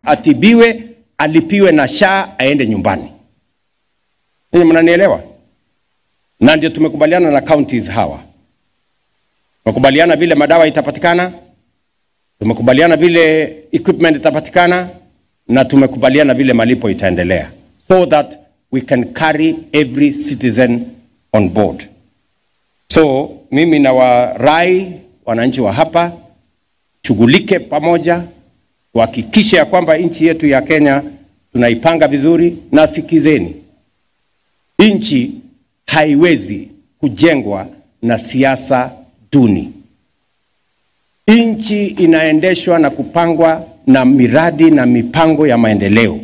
atibiwe, alipiwe na SHA, aende nyumbani. Ninyi mnanielewa? Na ndio tumekubaliana na counties hawa. Tumekubaliana vile madawa itapatikana, tumekubaliana vile equipment itapatikana, na tumekubaliana vile malipo itaendelea, so that we can carry every citizen on board. So mimi na warai wananchi wa hapa, shughulike pamoja, tuhakikishe ya kwamba nchi yetu ya Kenya tunaipanga vizuri. Na sikizeni, nchi haiwezi kujengwa na siasa duni. Nchi inaendeshwa na kupangwa na miradi na mipango ya maendeleo.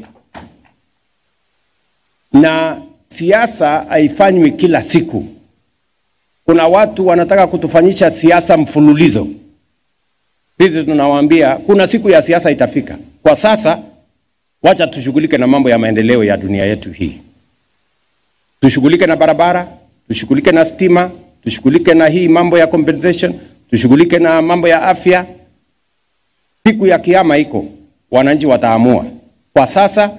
Na siasa haifanywi kila siku. Kuna watu wanataka kutufanyisha siasa mfululizo. Sisi tunawaambia kuna siku ya siasa itafika. Kwa sasa wacha tushughulike na mambo ya maendeleo ya dunia yetu hii. Tushughulike na barabara, tushughulike na stima, tushughulike na hii mambo ya compensation, tushughulike na mambo ya afya. Siku ya kiyama iko, wananchi wataamua. Kwa sasa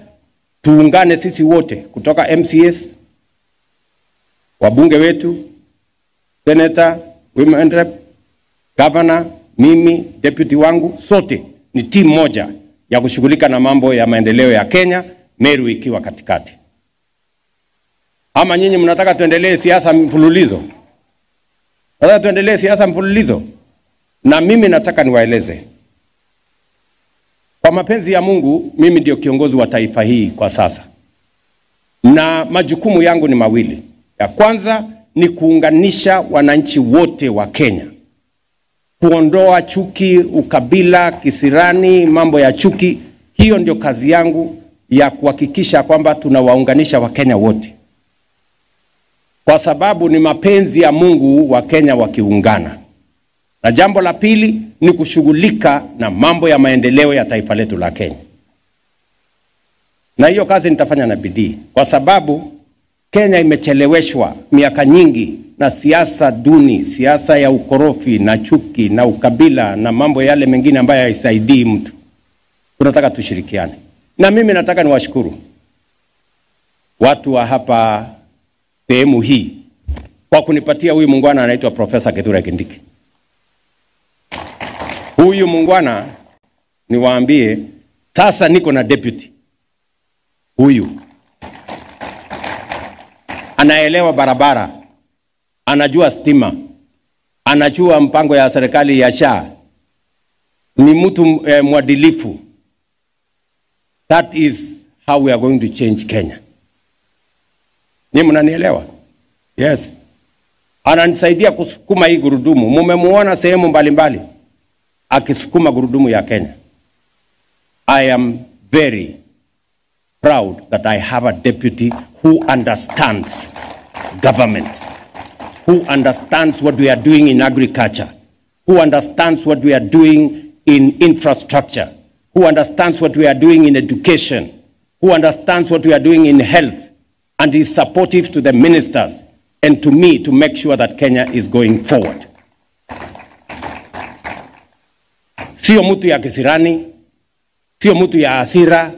tuungane sisi wote kutoka MCS, wabunge wetu, senator, women rep, governor, mimi, deputy wangu, sote ni timu moja ya kushughulika na mambo ya maendeleo ya Kenya, Meru ikiwa katikati. Ama nyinyi mnataka tuendelee siasa mfululizo? Nataka tuendelee siasa mfululizo? Na mimi nataka niwaeleze, kwa mapenzi ya Mungu, mimi ndio kiongozi wa taifa hii kwa sasa. Na majukumu yangu ni mawili. Ya kwanza ni kuunganisha wananchi wote wa Kenya. Kuondoa chuki, ukabila, kisirani, mambo ya chuki. Hiyo ndio kazi yangu ya kuhakikisha kwamba tunawaunganisha Wakenya wote. Kwa sababu ni mapenzi ya Mungu wa Kenya wakiungana. Na jambo la pili ni kushughulika na mambo ya maendeleo ya taifa letu la Kenya. Na hiyo kazi nitafanya na bidii, kwa sababu Kenya imecheleweshwa miaka nyingi na siasa duni, siasa ya ukorofi na chuki na ukabila na mambo yale mengine ambayo haisaidii mtu. Tunataka tushirikiane. Na mimi nataka niwashukuru watu wa hapa sehemu hii kwa kunipatia huyu muungwana anaitwa Profesa Kithure Kindiki. Huyu muungwana, niwaambie, sasa niko na deputy. Huyu anaelewa barabara, anajua stima, anajua mpango ya serikali ya SHA. Ni mtu mwadilifu. That is how we are going to change Kenya. Ni mnanielewa? Yes. Ananisaidia kusukuma hii gurudumu. Mumemuona sehemu mbalimbali akisukuma gurudumu ya Kenya. I am very proud that I have a deputy who understands government, who understands what we are doing in agriculture, who understands what we are doing in infrastructure, who understands what we are doing in education, who understands what we are doing in health, and is supportive to the ministers and to me to make sure that Kenya is going forward. Sio mtu ya kisirani, sio mtu ya hasira,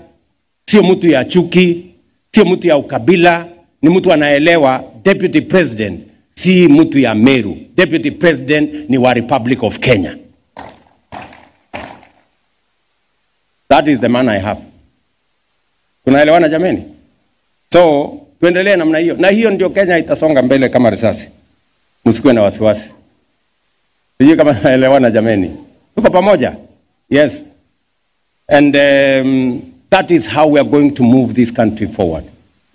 sio mtu ya chuki, sio mtu ya ukabila, ni mtu anaelewa deputy president si mtu ya Meru. Deputy president ni wa Republic of Kenya. That is the man I have. Tunaelewana jameni? So, tuendelee namna hiyo. Na hiyo ndio Kenya itasonga mbele kama risasi. Msikuwe na wasiwasi. Sijui kama tunaelewana jameni. Tuko pamoja? Yes. And that is how we are going to move this country forward.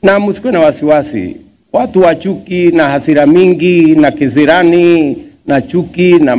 Na msikuwe na wasiwasi. Watu wa chuki na hasira mingi na kisirani na chuki na